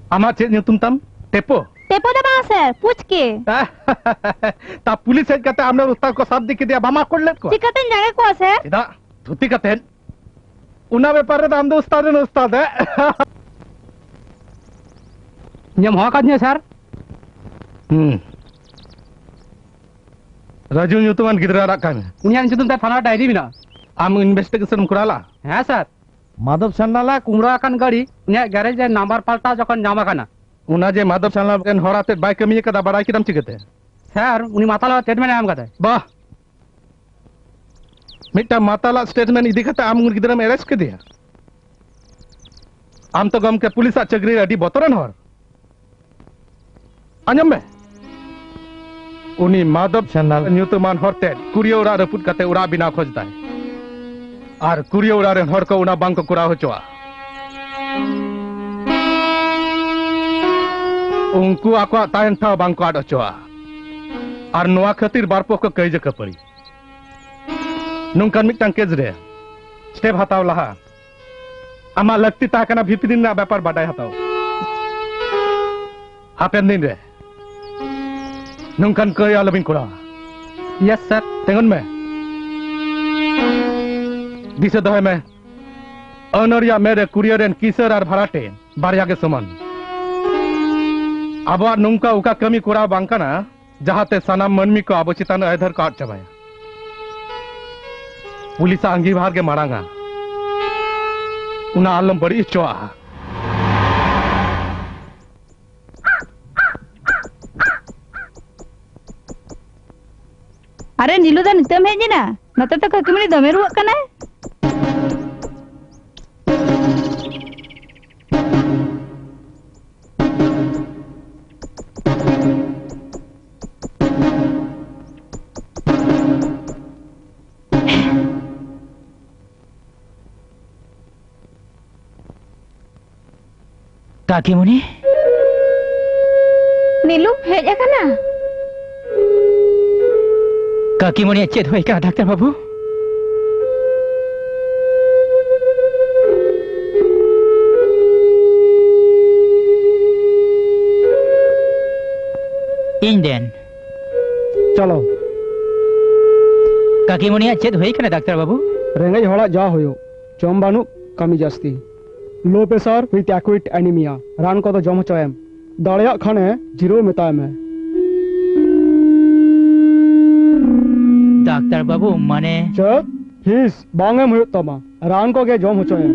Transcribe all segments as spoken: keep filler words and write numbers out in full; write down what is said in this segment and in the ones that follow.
ᱟᱢᱟᱜ ᱪᱮᱫ ᱧᱩᱛᱩᱢ ᱛᱟᱢ? ᱴᱮᱯᱳ? ᱴᱮᱯᱳ ᱫᱚ ᱵᱟᱝ, ᱥᱮᱨ, ᱯᱩᱪᱠᱮ᱾ ᱛᱟ ᱯᱩᱞᱤᱥ ᱦᱮᱡ ᱠᱟᱛᱮ ᱟᱢᱨᱮᱱ ᱩᱥᱛᱟᱫ ᱠᱚ ᱥᱟᱵ ᱤᱫᱤ ᱠᱮᱫᱮᱭᱟ, ᱵᱟᱢ ᱟᱠᱚᱴ ᱞᱮᱫ ᱠᱚᱣᱟ? ᱪᱤᱠᱟᱹᱛᱮᱧ ᱡᱟᱸᱜᱮ ᱠᱚᱣᱟ, ᱥᱮᱨ? ᱪᱮᱫᱟᱜ? ᱫᱷᱩᱛᱤ ᱠᱟᱛᱮ? ᱚᱱᱟ ᱵᱮᱯᱟᱨ ᱨᱮᱫᱚ ᱟᱢ ᱫᱚ ᱩᱥᱛᱟᱫ ᱨᱮᱱ ᱩᱥᱛᱟᱫ, ᱦᱮᱸ? ᱧᱟᱢ ᱦᱚᱸ ᱟᱠᱟᱫᱤᱧᱟ, ᱥᱮᱨ᱾ ᱦᱩᱸ᱾ ᱨᱟᱡᱩ ᱧᱩᱛᱩᱢᱟᱱ ᱜᱤᱫᱽᱨᱟᱹ ᱟᱨᱟᱜ ᱠᱟᱱ᱾ ᱩᱱᱤᱭᱟᱜ ᱧᱩᱛᱩᱢ ᱛᱮ ᱛᱷᱟᱱᱟ ᱰᱟᱭᱨᱤ ᱢᱮᱱᱟᱜᱼᱟ᱾ ᱟᱢ investigation ᱮᱢ ᱠᱚᱨᱟᱣ ᱞᱟ? ᱦᱮᱸ, ᱥᱮᱨ᱾ ᱢᱟᱫᱚᱵ ᱥᱟᱱᱱᱟᱞᱟ ᱠᱩᱢᱲᱟ ᱟᱠᱟᱱ ᱜᱟᱹᱰᱤ ᱩᱱᱤᱭᱟᱜ garage ᱨᱮ ᱱᱟᱢᱵᱟᱨ ᱯᱟᱞᱴᱟᱣ ᱡᱚᱠᱷᱚᱱ ᱧᱟᱢ ᱟᱠᱟᱱᱟ᱾ ᱚᱱᱟ ᱡᱮ ᱢᱟᱫᱚᱵ ᱥᱟᱱᱱᱟᱞᱟ ᱨᱮᱱ ᱦᱚᱲ ᱟᱛᱮᱫ ᱵᱟᱭ ᱠᱟᱹᱢᱤ ᱟᱠᱟᱫᱟ, ᱵᱟᱲᱟᱭ ᱠᱮᱫᱟᱢ ᱪᱤᱠᱟᱹᱛᱮ? ᱥᱮᱨ, ᱩᱱᱤ ᱢᱟᱛᱟᱞ statement ᱮ ᱮᱢ ᱟᱠᱟᱫᱟ᱾ ᱵᱟᱦ! ᱢᱤᱫᱴᱟᱝ ᱢᱟᱛᱟᱞᱟᱜ statement ᱤᱫᱤ ᱠᱟᱛᱮ ᱟᱢ ᱩᱱᱤ ᱜᱤᱫᱽᱨᱟᱹᱢ arrest ᱠᱮᱫᱮᱭᱟ? ᱟᱢ ᱛᱚ ᱜᱚᱢᱠᱮ ᱯᱩᱞᱤᱥᱟᱜ ᱪᱟᱹᱠᱨᱤ ᱨᱮ ᱟᱹᱰᱤ ᱵᱚᱛᱚᱨᱟᱱ ᱦᱚᱲ᱾ ᱟᱸᱡᱚᱢ ᱢᱮ, ᱩᱱᱤ ᱢᱟᱫᱚᱵ ᱥᱟᱱᱱᱟᱞ ᱧᱩᱛᱩᱢᱟᱱ ᱦᱚᱲ ᱛᱮ ᱠᱩᱲᱤᱭᱟᱹ ᱚᱲᱟᱜ ᱨᱟᱹᱯᱩᱫ ᱠᱟᱛᱮ ᱚᱲᱟᱜ ᱵᱮᱱᱟᱣ ᱠᱷᱚᱡᱽ ᱫᱟᱭ᱾ ᱟᱨ ᱠᱩᱲᱤᱭᱟᱹ ᱚᱲᱟᱜ ᱨᱮᱱ ᱦᱚᱲ ᱠᱚ ᱚᱱᱟ ᱵᱟᱝ ᱠᱚ ᱠᱚᱨᱟᱣ ᱦᱚᱪᱚᱣᱟ᱾ ᱩᱱᱠᱩ ᱟᱠᱚᱣᱟᱜ ᱛᱟᱦᱮᱱ ᱴᱷᱟᱶ ᱵᱟᱝ ᱠᱚ ᱟᱫ ᱦᱚᱪᱚᱣᱟ᱾ ᱟᱨ ᱱᱚᱣᱟ ᱠᱷᱟᱹᱛᱤᱨ ᱵᱟᱨ ᱯᱚᱠᱷ ᱠᱚ ᱠᱟᱹᱭᱡᱟᱹ ᱠᱷᱟᱹᱯᱟᱹᱨᱤ᱾ ᱱᱚᱝᱠᱟᱱ ᱢᱤᱫᱴᱟᱝ case ᱨᱮ step ᱦᱟᱛᱟᱣ ᱞᱟᱦᱟ ᱟᱢᱟᱜ ᱞᱟᱹᱠᱛᱤ ᱛᱟᱦᱮᱸ ᱠᱟᱱᱟ ᱵᱷᱤᱛᱨᱤ ᱨᱮᱱᱟᱜ ᱵᱮᱯᱟᱨ ᱵᱟᱰᱟᱭ ᱦᱟᱛᱟᱣ᱾ ᱦᱟᱯᱮᱱ ᱫᱤᱱ ᱨᱮ ᱱᱚᱝᱠᱟᱱ ᱠᱟᱹᱭ ᱟᱞᱚᱵᱤᱱ ᱠᱚᱨᱟᱣᱟ᱾ Yes, sir. ᱛᱤᱸᱜᱩᱱ ᱢᱮ᱾ ᱫᱤᱥᱟᱹ ᱫᱚᱦᱚᱭ ᱢᱮ, ᱟᱹᱱᱟᱹᱨᱤᱭᱟᱜ ᱢᱮᱫ ᱨᱮ ᱠᱩᱲᱤᱭᱟᱹ ᱨᱮᱱ ᱠᱤᱥᱟᱹᱨ ᱟᱨ ᱵᱷᱟᱲᱟᱴᱮ ᱵᱟᱨᱭᱟ ᱜᱮ ᱥᱚᱢᱟᱱ᱾ ᱟᱵᱚᱣᱟᱜ ᱱᱚᱝᱠᱟ ᱚᱠᱟ ᱠᱟᱹᱢᱤ ᱠᱚᱨᱟᱣ ᱵᱟᱝ ᱠᱟᱱᱟ, ᱡᱟᱦᱟᱸᱛᱮ ᱥᱟᱱᱟᱢ ᱢᱟᱹᱱᱢᱤ ᱠᱚ ᱟᱵᱚ ᱪᱮᱛᱟᱱ ᱟᱹᱭᱫᱟᱹᱨ ᱠᱚ ᱟᱫ ᱪᱟᱵᱟᱭᱟ᱾ ᱯᱩᱞᱤᱥᱟᱜ ᱟᱸᱜᱤᱵᱷᱟᱨ ᱜᱮ ᱢᱟᱲᱟᱝᱟ, ᱚᱱᱟ ᱟᱞᱚᱢ ᱵᱟᱹᱲᱤᱡ ᱦᱚᱪᱚᱣᱟᱜᱼᱟ᱾ ᱟᱨᱮ ᱱᱤᱞᱩ ᱫᱟ, ᱱᱤᱛᱚᱜ ᱮᱢ ᱦᱮᱡ ᱮᱱᱟ? ᱱᱚᱛᱮ ᱛᱚ ᱠᱟᱹᱠᱤᱢᱩᱱᱤ ᱫᱚᱢᱮ ᱨᱩᱣᱟᱹᱜ ᱠᱟᱱᱟᱭ᱾ ᱠᱟᱠᱤᱢᱩᱱᱤ? ᱱᱤᱞᱩ ᱦᱮᱡ ᱟᱠᱟᱱᱟ? ᱠᱟᱠᱤᱢᱩᱱᱤᱭᱟᱜ ᱪᱮᱫ ᱦᱩᱭ ᱟᱠᱟᱱᱟ, ᱰᱟᱠᱛᱟᱨ ᱵᱟᱹᱵᱩ? ᱤᱧ ᱫᱮᱱ᱾ ᱪᱚᱞᱚ᱾ ᱠᱟᱹᱠᱤᱢᱩᱱᱤᱭᱟᱜ ᱪᱮᱫ ᱦᱩᱭ ᱠᱟᱱᱟ, ᱰᱟᱠᱛᱟᱨ ᱵᱟᱹᱵᱩ? ᱨᱮᱸᱜᱮᱡ ᱦᱚᱲᱟᱜ ᱡᱟ ᱦᱩᱭᱩᱜ, ᱡᱚᱢ ᱵᱟᱹᱱᱩᱜ, ᱠᱟᱹᱢᱤ ᱡᱟᱹᱥᱛᱤ᱾ Low pressure with acute anemia. ᱨᱟᱱ ᱠᱚᱫᱚ ᱡᱚᱢ ᱦᱚᱪᱚᱭᱮᱢ᱾ ᱫᱟᱲᱮᱭᱟᱜ ᱠᱷᱟᱱᱮ ᱡᱤᱨᱟᱹᱣ ᱢᱮᱛᱟᱭ ᱢᱮ᱾ ᱰᱟᱠᱛᱟᱨ ᱵᱟᱹᱵᱩ, ᱢᱟᱱᱮ ᱪᱮᱫ? ᱯᱷᱤᱥ ᱵᱟᱝ ᱮᱢ ᱦᱩᱭᱩᱜ ᱛᱟᱢᱟ, ᱨᱟᱱ ᱠᱚᱜᱮ ᱡᱚᱢ ᱦᱚᱪᱚᱭᱮᱢ᱾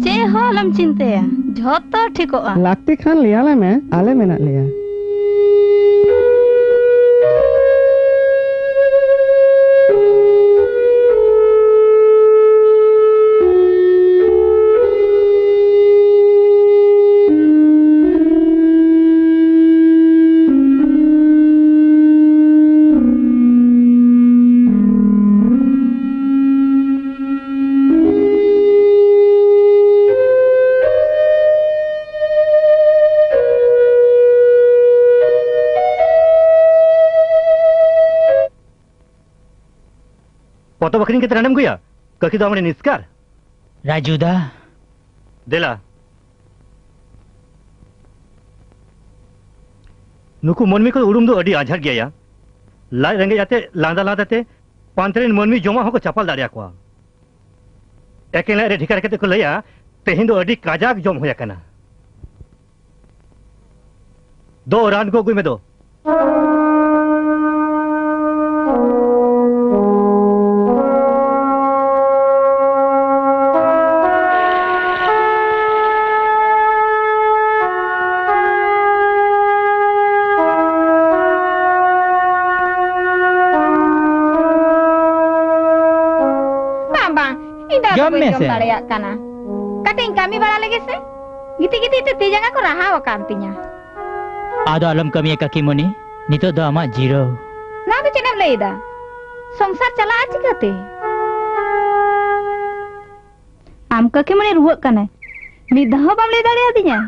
ᱪᱮᱫ ᱦᱚᱸ ᱟᱞᱚᱢ ᱪᱤᱱᱛᱟᱹᱭᱟ, ᱡᱷᱚᱛᱚ ᱴᱷᱤᱠᱚᱜᱼᱟ᱾ ᱞᱟᱹᱠᱛᱤ ᱠᱷᱟᱱ ᱞᱟᱹᱭᱟᱞᱮ ᱢᱮ, ᱟᱞᱮ ᱢᱮᱱᱟᱜ ᱞᱮᱭᱟ᱾ ᱯᱚᱛᱚᱵ ᱟᱹᱠᱷᱨᱤᱧ ᱠᱟᱛᱮ ᱨᱟᱱᱮᱢ ᱟᱹᱜᱩᱭᱟ? ᱠᱟᱹᱠᱤ ᱫᱚ ᱟᱢᱨᱮᱱ ᱮᱥᱠᱟᱨ᱾ ᱨᱟᱡᱩ ᱫᱟ᱾ ᱫᱮᱞᱟ᱾ ᱱᱩᱠᱩ ᱢᱟᱹᱱᱢᱤ ᱠᱚ ᱩᱨᱩᱢ ᱫᱚ ᱟᱹᱰᱤ ᱟᱡᱷᱟᱴ ᱜᱮᱭᱟ᱾ ᱞᱟᱡ ᱨᱮᱸᱜᱮᱡ ᱟᱛᱮ, ᱞᱟᱸᱫᱟ ᱞᱟᱸᱫᱟ ᱛᱮ ᱯᱟᱱᱛᱮ ᱨᱮᱱ ᱢᱟᱹᱱᱢᱤ ᱡᱚᱢᱟᱜ ᱦᱚᱸᱠᱚ ᱪᱟᱯᱟᱞ ᱫᱟᱲᱮᱭᱟᱠᱚᱣᱟ᱾ ᱮᱠᱮᱱ ᱞᱟᱡ ᱨᱮ ᱰᱷᱮᱠᱟ ᱠᱟᱛᱮ ᱠᱚ ᱞᱟᱹᱭᱟ, "ᱛᱮᱦᱮᱧ ᱫᱚ ᱟᱹᱰᱤ ᱠᱟᱡᱟᱠ ᱡᱚᱢ ᱦᱩᱭ ᱟᱠᱟᱱᱟ᱾" ᱫᱚ, ᱨᱟᱱ ᱠᱚ ᱟᱹᱜᱩᱭ ᱢᱮ ᱫᱚ᱾ ᱵᱟᱝ, ᱵᱟᱝ, ᱤᱧ ᱫᱚ ᱟᱫᱚ ᱡᱚᱢ ᱵᱟᱹᱧ ᱢᱮ ᱡᱚᱢ ᱥᱮ᱾ ᱫᱟᱲᱮᱭᱟᱜ ᱠᱟᱱᱟ᱾ ᱠᱟᱹᱴᱤᱡ ᱤᱧ ᱠᱟᱹᱢᱤ ᱵᱟᱲᱟ ᱞᱮᱜᱮ ᱥᱮ᱾ ᱜᱤᱛᱤᱡ ᱜᱤᱛᱤᱡ ᱛᱮ ᱛᱤ ᱡᱟᱸᱜᱟ ᱠᱚ ᱨᱟᱦᱟᱣ ᱟᱠᱟᱱ ᱛᱤᱧᱟ᱾ ᱟᱫᱚ ᱟᱞᱚᱢ ᱠᱟᱹᱢᱤᱭᱟ ᱠᱟᱹᱠᱤᱢᱚᱱᱤ, ᱱᱤᱛᱚᱜ ᱫᱚ ᱟᱢᱟᱜ ᱡᱤᱨᱟᱹᱣ᱾ ᱱᱚᱣᱟ ᱫᱚ ᱪᱮᱫ ᱮᱢ ᱞᱟᱹᱭ ᱮᱫᱟ? ᱥᱚᱝᱥᱟᱨ ᱪᱟᱞᱟᱜᱼᱟ ᱪᱤᱠᱟᱹᱛᱮ? ᱟᱢ ᱠᱟᱹᱠᱤᱢᱚᱱᱤ ᱨᱩᱣᱟᱹᱜ ᱠᱟᱱᱟᱭ, ᱢᱤᱫ ᱫᱷᱟᱣ ᱦᱚᱸ ᱵᱟᱢ ᱞᱟᱹᱭ ᱫᱟᱲᱮᱭᱟᱫᱤᱧᱟ᱾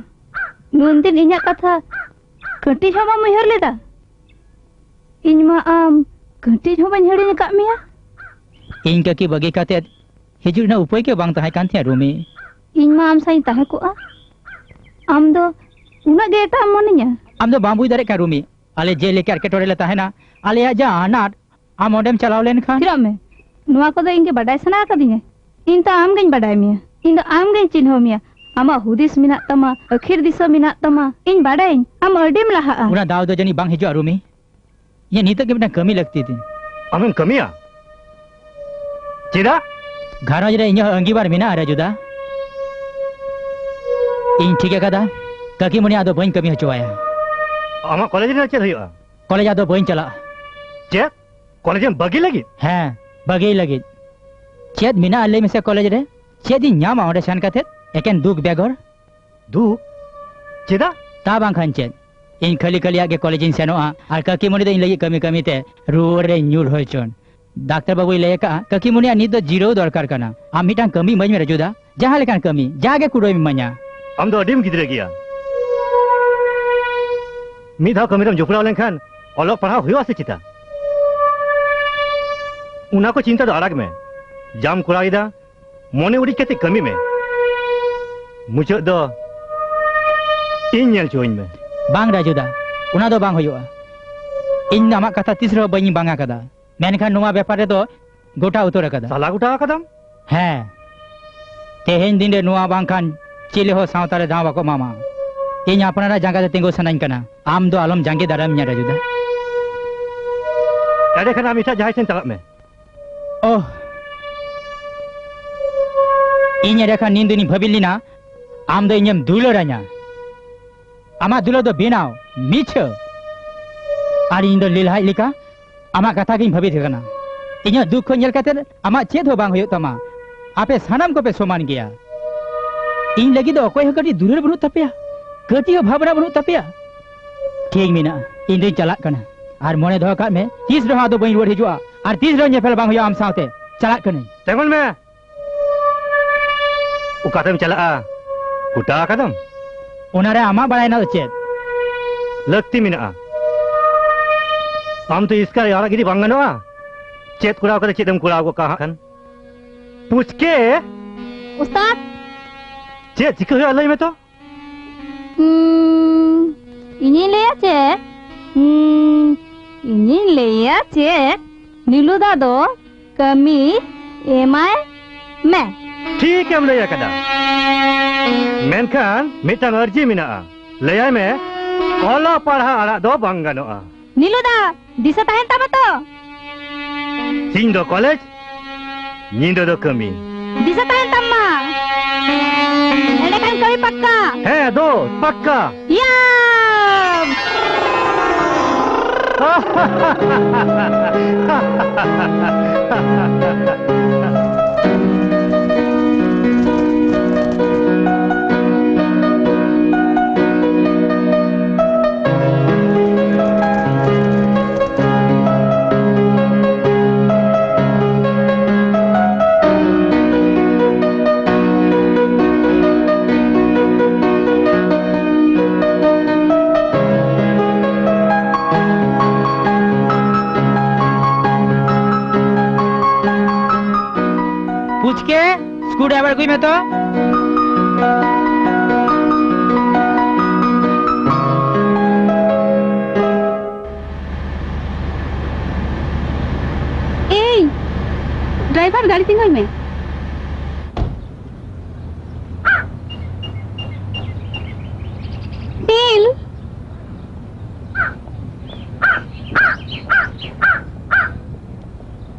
ᱱᱩᱱᱫᱤᱱ ᱤᱧᱟᱹᱜ ᱠᱟᱛᱷᱟ ᱠᱟᱹᱴᱤᱡ ᱦᱚᱸ ᱵᱟᱢ ᱩᱭᱦᱟᱹᱨ ᱞᱮᱫᱟ? ᱤᱧ ᱢᱟ ᱟᱢ ᱠᱟᱹᱴᱤᱡ ᱦᱚᱸ ᱵᱟᱹᱧ ᱦᱤᱲᱤᱧ ᱟᱠᱟᱫ ᱢᱮᱭᱟ᱾ ᱤᱧ ᱠᱟᱹᱠᱤ ᱵᱟᱹᱜᱤ ᱠᱟᱛᱮ ᱦᱤᱡᱩᱜ ᱨᱮᱱᱟᱜ ᱩᱯᱟᱹᱭ ᱜᱮ ᱵᱟᱝ ᱛᱟᱦᱮᱸ ᱠᱟᱱ ᱛᱤᱧᱟᱹ, ᱨᱩᱢᱤ᱾ ᱤᱧ ᱢᱟ ᱟᱢ ᱥᱟᱶ ᱤᱧ ᱛᱟᱦᱮᱸ ᱠᱚᱜᱼᱟ᱾ ᱟᱢ ᱫᱚ ᱩᱱᱟᱹᱜ ᱜᱮ ᱮᱴᱟᱜ ᱮᱢ ᱢᱚᱱᱮᱧᱟ? ᱟᱢ ᱫᱚ ᱵᱟᱢ ᱵᱩᱡᱽ ᱫᱟᱲᱮᱭᱟᱜ ᱠᱟᱱᱟ, ᱨᱩᱢᱤ᱾ ᱟᱞᱮ ᱡᱮᱞᱮᱠᱟ ᱮᱴᱠᱮᱴᱚᱬᱮ ᱞᱮ ᱛᱟᱦᱮᱱᱟ, ᱟᱞᱮᱭᱟᱜ ᱡᱟ ᱟᱱᱟᱴ, ᱟᱢ ᱚᱸᱰᱮᱢ ᱪᱟᱞᱟᱣ ᱞᱮᱱᱠᱷᱟᱱ? ᱛᱷᱤᱨᱚᱜ ᱢᱮ᱾ ᱱᱚᱣᱟ ᱠᱚᱫᱚ ᱤᱧ ᱜᱮ ᱵᱟᱰᱟᱭ ᱥᱟᱱᱟ ᱟᱠᱟᱫᱤᱧᱟ᱾ ᱤᱧ ᱫᱚ ᱟᱢ ᱜᱮᱧ ᱵᱟᱰᱟᱭ ᱢᱮᱭᱟ᱾ ᱤᱧ ᱫᱚ ᱟᱢ ᱜᱮᱧ ᱪᱤᱱᱦᱟᱹᱣ ᱢᱮᱭᱟ᱾ ᱟᱢᱟᱜ ᱦᱩᱫᱤᱥ ᱢᱮᱱᱟᱜ ᱛᱟᱢᱟ, ᱟᱹᱠᱷᱤᱨ ᱫᱤᱥᱟᱹ ᱢᱮᱱᱟᱜ ᱛᱟᱢᱟ᱾ ᱤᱧ ᱵᱟᱰᱟᱭᱟᱹᱧ, ᱟᱢ ᱟᱹᱰᱤᱢ ᱞᱟᱦᱟᱜᱼᱟ᱾ ᱚᱱᱟ ᱫᱟᱣ ᱫᱚ ᱡᱟᱹᱱᱤᱡ ᱵᱟᱝ ᱦᱤᱡᱩᱜᱼᱟ, ᱨᱩᱢᱤ᱾ ᱤᱧᱟᱹᱜ ᱱᱤᱛᱚᱜ ᱜᱮ ᱢᱤᱫᱴᱟᱝ ᱠᱟᱹᱢᱤ ᱞᱟᱹᱠᱛᱤ ᱛᱤᱧ᱾ ᱟᱢᱮᱢ ᱠᱟᱹᱢᱤᱭᱟ? ᱪᱮᱫᱟᱜ? ᱜᱷᱟᱨᱚᱸᱡᱽ ᱨᱮ ᱤᱧᱟᱹᱜ ᱦᱚᱸ ᱟᱺᱜᱤᱵᱷᱟᱨ ᱢᱮᱱᱟᱜᱼᱟ, ᱨᱟᱡᱩᱫᱟ᱾ ᱤᱧ ᱴᱷᱤᱠ ᱟᱠᱟᱫᱟ, ᱠᱟᱹᱠᱤᱢᱩᱱᱤ ᱟᱫᱚ ᱵᱟᱹᱧ ᱠᱟᱹᱢᱤ ᱦᱚᱪᱚᱣᱟᱭᱟ᱾ ᱟᱢᱟᱜ ᱠᱚᱞᱮᱡᱽ ᱨᱮ ᱪᱮᱫ ᱦᱩᱭᱩᱜᱼᱟ? ᱠᱚᱞᱮᱡᱽ ᱟᱫᱚ ᱵᱟᱹᱧ ᱪᱟᱞᱟᱜᱼᱟ᱾ ᱪᱮᱫ? ᱠᱚᱞᱮᱡᱽ ᱮᱢ ᱵᱟᱹᱜᱤ ᱞᱟᱹᱜᱤᱫ? ᱦᱮᱸ, ᱵᱟᱹᱜᱤ ᱞᱟᱹᱜᱤᱫ᱾ ᱪᱮᱫ ᱢᱮᱱᱟᱜᱼᱟ ᱞᱟᱹᱭ ᱢᱮᱥᱮ ᱠᱚᱞᱮᱡᱽ ᱨᱮ? ᱪᱮᱫ ᱤᱧ ᱧᱟᱢᱟ ᱚᱸᱰᱮ ᱥᱮᱱ ᱠᱟᱛᱮ? ᱮᱠᱮᱱ ᱫᱩᱠ ᱵᱮᱜᱚᱨ᱾ ᱫᱩᱠ? ᱪᱮᱫᱟᱜ? ᱛᱟ ᱵᱟᱝᱠᱷᱟᱱ ᱪᱮᱫ? ᱤᱧ ᱠᱷᱟᱹᱞᱤ ᱠᱷᱟᱹᱞᱤᱭᱟᱜ ᱜᱮ ᱠᱚᱞᱮᱡᱽ ᱤᱧ ᱥᱮᱱᱚᱜᱼᱟ, ᱟᱨ ᱠᱟᱹᱠᱤᱢᱩᱱᱤ ᱫᱚ ᱤᱧ ᱞᱟᱹᱜᱤᱫ ᱠᱟᱹᱢᱤ ᱠᱟᱹᱢᱤ ᱛᱮ ᱨᱩᱣᱟᱹᱲ ᱨᱮ ᱧᱩᱨ ᱦᱚᱪᱚᱱ᱾ ᱰᱟᱠᱛᱟᱨ ᱵᱟᱹᱵᱩᱭ ᱞᱟᱹᱭ ᱟᱠᱟᱫᱼᱟ, ᱠᱟᱹᱠᱤᱢᱩᱱᱤᱭᱟᱜ ᱱᱤᱛ ᱫᱚ ᱡᱤᱨᱟᱹᱣ ᱫᱚᱨᱠᱟᱨ ᱠᱟᱱᱟ᱾ ᱟᱢ ᱢᱤᱫᱴᱟᱝ ᱠᱟᱹᱢᱤ ᱤᱢᱟᱹᱧ ᱢᱮ ᱨᱟᱡᱩᱫᱟ, ᱡᱟᱦᱟᱸ ᱞᱮᱠᱟᱱ ᱠᱟᱹᱢᱤ, ᱡᱟᱦᱟᱸ ᱜᱮ ᱠᱩᱲᱟᱹᱭᱮᱢ ᱤᱢᱟᱹᱧᱟ᱾ ᱟᱢ ᱫᱚ ᱟᱹᱰᱤᱢ ᱜᱤᱫᱽᱨᱟᱹ ᱜᱮᱭᱟ᱾ ᱢᱤᱫ ᱫᱷᱟᱣ ᱠᱟᱹᱢᱤ ᱨᱮᱢ ᱡᱚᱯᱲᱟᱣ ᱞᱮᱱᱠᱷᱟᱱ ᱚᱞᱚᱜ ᱯᱟᱲᱦᱟᱣ ᱦᱩᱭᱩᱜᱼᱟ ᱥᱮ ᱪᱮᱛᱟ? ᱚᱱᱟ ᱠᱚ ᱪᱤᱱᱛᱟᱹ ᱫᱚ ᱟᱲᱟᱜᱽ ᱢᱮ᱾ ᱡᱟᱢ ᱠᱚᱨᱟᱣ ᱮᱫᱟ, ᱢᱚᱱᱮ ᱩᱨᱤᱡ ᱠᱟᱛᱮ ᱠᱟᱹᱢᱤ ᱢᱮ᱾ ᱢᱩᱪᱟᱹᱫ ᱫᱚ ᱤᱧ ᱧᱮᱞ ᱦᱚᱪᱚᱣᱟᱹᱧ ᱢᱮ᱾ ᱵᱟᱝ ᱨᱟᱡᱩᱫᱟ, ᱚᱱᱟ ᱫᱚ ᱵᱟᱝ ᱦᱩᱭᱩᱜᱼᱟ᱾ ᱤᱧ ᱫᱚ ᱟᱢᱟᱜ ᱠᱟᱛᱷᱟ ᱛᱤᱥ ᱨᱮᱦᱚᱸ ᱵᱟᱹᱧ ᱵᱟᱝ ᱟᱠᱟᱫᱟ, ᱢᱮᱱᱠᱷᱟᱱ ᱱᱚᱣᱟ ᱵᱮᱯᱟᱨ ᱨᱮᱫᱚ ᱜᱚᱴᱟ ᱩᱛᱟᱹᱨ ᱟᱠᱟᱫᱟ᱾ ᱥᱟᱞᱟ ᱜᱚᱴᱟ ᱟᱠᱟᱫᱟᱢ? ᱦᱮᱸ, ᱛᱮᱦᱮᱧ ᱫᱤᱱ ᱨᱮ ᱱᱚᱣᱟ ᱵᱟᱝᱠᱷᱟᱱ ᱪᱤᱞᱤ ᱦᱚᱸ ᱥᱟᱶᱛᱟ ᱨᱮ ᱫᱟᱣ ᱵᱟᱠᱚ ᱮᱢᱟᱢᱟ᱾ ᱤᱧ ᱟᱯᱱᱟᱨᱟᱜ ᱡᱟᱸᱜᱟ ᱛᱮ ᱛᱤᱸᱜᱩ ᱥᱟᱱᱟᱧ ᱠᱟᱱᱟ, ᱟᱢ ᱫᱚ ᱟᱞᱚᱢ ᱡᱟᱸᱜᱮ ᱫᱟᱨᱟᱢᱤᱧᱟ ᱨᱟᱡᱩᱫᱟ᱾ ᱮᱸᱰᱮᱠᱷᱟᱱ ᱟᱢ ᱮᱴᱟᱜ ᱡᱟᱦᱟᱸᱭ ᱴᱷᱮᱱ ᱪᱟᱞᱟᱜ ᱢᱮ᱾ ᱳᱦ, ᱤᱧ ᱮᱸᱰᱮᱠᱷᱟᱱ ᱱᱤᱱ ᱫᱤᱱᱤᱧ ᱵᱷᱟᱹᱵᱤ ᱞᱮᱱᱟ, ᱟᱢ ᱫᱚ ᱤᱧᱮᱢ ᱫᱩᱞᱟᱹᱲᱟᱹᱧᱟ᱾ ᱟᱢᱟᱜ ᱫᱩᱞᱟᱹᱲ ᱫᱚ ᱵᱮᱱᱟᱣ, ᱢᱤᱪᱷᱟᱹ᱾ ᱟᱨ ᱤᱧ ᱫᱚ ᱞᱤᱞᱦᱟᱡ ᱞᱮᱠᱟ ᱟᱢᱟᱜ ᱠᱟᱛᱷᱟ ᱜᱤᱧ ᱵᱷᱟᱹᱵᱤᱛ ᱠᱟᱱᱟ᱾ ᱤᱧᱟᱹᱜ ᱫᱩᱠ ᱠᱚ ᱧᱮᱞ ᱠᱟᱛᱮ ᱟᱢᱟᱜ ᱪᱮᱫ ᱦᱚᱸ ᱵᱟᱝ ᱦᱩᱭᱩᱜ ᱛᱟᱢᱟ᱾ ᱟᱯᱮ ᱥᱟᱱᱟᱢ ᱠᱚᱯᱮ ᱥᱚᱢᱟᱱ ᱜᱮᱭᱟ᱾ ᱤᱧ ᱞᱟᱹᱜᱤᱫ ᱫᱚ ᱚᱠᱚᱭ ᱦᱚᱸ ᱠᱟᱹᱴᱤᱡ ᱫᱩᱞᱟᱹᱲ ᱵᱟᱹᱱᱩᱜ ᱛᱟᱯᱮᱭᱟ, ᱠᱟᱹᱴᱤᱡ ᱦᱚᱸ ᱵᱷᱟᱵᱽᱱᱟ ᱵᱟᱹᱱᱩᱜ ᱛᱟᱯᱮᱭᱟ᱾ ᱴᱷᱤᱠ ᱢᱮᱱᱟᱜᱼᱟ, ᱤᱧ ᱫᱚᱧ ᱪᱟᱞᱟᱜ ᱠᱟᱱᱟ᱾ ᱟᱨ ᱢᱚᱱᱮ ᱫᱚᱦᱚ ᱠᱟᱜ ᱢᱮ, ᱛᱤᱥ ᱨᱮᱦᱚᱸ ᱟᱫᱚ ᱵᱟᱹᱧ ᱨᱩᱣᱟᱹᱲ ᱦᱤᱡᱩᱜᱼᱟ, ᱟᱨ ᱛᱤᱥ ᱨᱮᱦᱚᱸ ᱧᱮᱯᱮᱞ ᱵᱟᱝ ᱦᱩᱭᱩᱜᱼᱟ ᱟᱢ ᱥᱟᱶᱛᱮ᱾ ᱪᱟᱞᱟᱜ ᱠᱟᱹᱱᱟᱹᱧ᱾ ᱛᱤᱸᱜᱩᱱ ᱢᱮ᱾ ᱚᱠᱟᱛᱮᱢ ᱪᱟᱞᱟᱜᱼᱟ? ᱜᱚᱴᱟ ᱟᱠᱟᱫᱟᱢ? ᱚᱱᱟᱨᱮ ᱟᱢᱟᱜ ᱵᱟᱲᱟᱭ ᱨᱮᱱᱟᱜ ᱫᱚ ᱪᱮᱫ? ᱞᱟᱹᱠᱛᱤ ᱢᱮᱱᱟᱜᱼᱟ᱾ ᱟᱢ ᱫᱚ ᱤᱥᱠᱟᱨ ᱟᱲᱟᱜ ᱜᱤᱰᱤ ᱵᱟᱝ ᱜᱟᱱᱚᱜᱼᱟ᱾ ᱪᱮᱫ ᱠᱚᱨᱟᱣ ᱠᱟᱛᱮ ᱪᱮᱫ ᱮᱢ ᱠᱚᱨᱟᱣ ᱜᱚᱫ ᱠᱟᱜᱼᱟ ᱦᱟᱸᱜ ᱠᱷᱟᱱ? ᱯᱩᱪᱠᱮ! ᱩᱥᱛᱟᱫ! ᱪᱮᱫ ᱪᱤᱠᱟᱹ ᱦᱩᱭᱩᱜᱼᱟ, ᱞᱟᱹᱭ ᱢᱮ ᱛᱚ? ᱦᱩᱸ, ᱤᱧᱤᱧ ᱞᱟᱹᱭᱟ ᱪᱮᱫ? ᱦᱩᱸ, ᱤᱧᱤᱧ ᱞᱟᱹᱭᱟ ᱪᱮᱫ? ᱱᱤᱞᱩ ᱫᱟ ᱫᱚ ᱠᱟᱹᱢᱤ ᱮᱢᱟᱭ ᱢᱮ᱾ ᱴᱷᱤᱠ ᱮᱢ ᱞᱟᱹᱭ ᱟᱠᱟᱫᱟ, ᱢᱮᱱᱠᱷᱟᱱ ᱢᱤᱫᱴᱟᱝ ᱟᱹᱨᱡᱤ ᱢᱮᱱᱟᱜᱼᱟ᱾ ᱞᱟᱹᱭᱟᱭ ᱢᱮ, ᱚᱞᱚᱜ ᱯᱟᱲᱦᱟᱜ ᱟᱲᱟᱜ ᱫᱚ ᱵᱟᱝ ᱜᱟᱱᱚᱜᱼᱟ᱾ ᱱᱤᱞᱩ ᱫᱟ, ᱫᱤᱥᱟᱹ ᱛᱟᱦᱮᱱ ᱛᱟᱢᱟ ᱛᱚ? ᱥᱤᱧ ᱫᱚ ᱠᱚᱞᱮᱡᱽ, ᱧᱤᱫᱟᱹ ᱫᱚ ᱠᱟᱹᱢᱤ᱾ ᱫᱤᱥᱟᱹ ᱛᱟᱦᱮᱱ ᱛᱟᱢ ᱢᱟ᱾ ᱮᱸᱰᱮᱠᱷᱟᱱ ᱠᱟᱹᱢᱤ ᱯᱟᱠᱠᱟ᱾ ᱦᱮᱸ ᱫᱳᱥᱛ, ᱯᱟᱠᱠᱟ᱾ ᱭᱟ! ᱯᱩᱪᱠᱮ, ᱥᱠᱨᱩ ᱰᱨᱟᱭᱵᱷᱟᱨ ᱟᱹᱜᱩᱭ ᱢᱮ ᱛᱚ᱾ ᱮᱭ, ᱰᱨᱟᱭᱵᱷᱟᱨ, ᱜᱟᱹᱰᱤ ᱛᱤᱸᱜᱩᱭ ᱢᱮ᱾ ᱱᱤᱞ᱾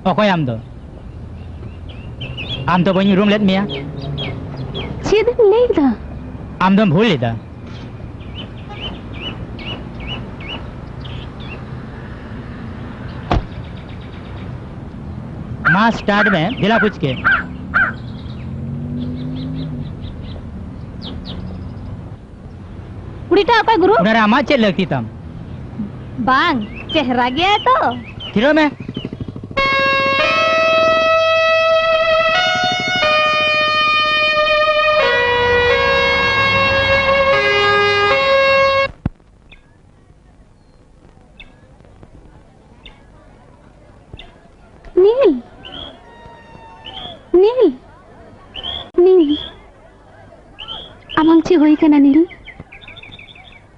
ᱚᱠᱚᱭ ᱟᱢ ᱫᱚ? ᱟᱢ ᱫᱚ ᱵᱟᱹᱧ ᱩᱨᱩᱢ ᱞᱮᱫ ᱢᱮᱭᱟ᱾ ᱪᱮᱫ ᱮᱢ ᱞᱟᱹᱭ ᱮᱫᱟ? ᱟᱢ ᱫᱚᱢ ᱵᱷᱩᱞ ᱮᱫᱟ᱾ ᱢᱟ ᱥᱴᱟᱨᱴ ᱢᱮ, ᱫᱮᱞᱟ ᱯᱩᱪᱠᱮ᱾ ᱠᱩᱲᱤᱴᱟᱜ ᱚᱠᱚᱭ ᱜᱩᱨᱩ? ᱚᱱᱟ ᱨᱮ ᱟᱢᱟᱜ ᱪᱮᱫ ᱞᱟᱹᱠᱛᱤ ᱛᱟᱢ? ᱵᱟᱝ, ᱪᱮᱦᱨᱟ ᱜᱮᱭᱟᱭ ᱛᱚ᱾ ᱛᱷᱤᱨᱚᱜ ᱢᱮ᱾ নীল, নীল, নীল। ᱦᱩᱭ ᱠᱟᱱᱟ ᱱᱤᱞ᱾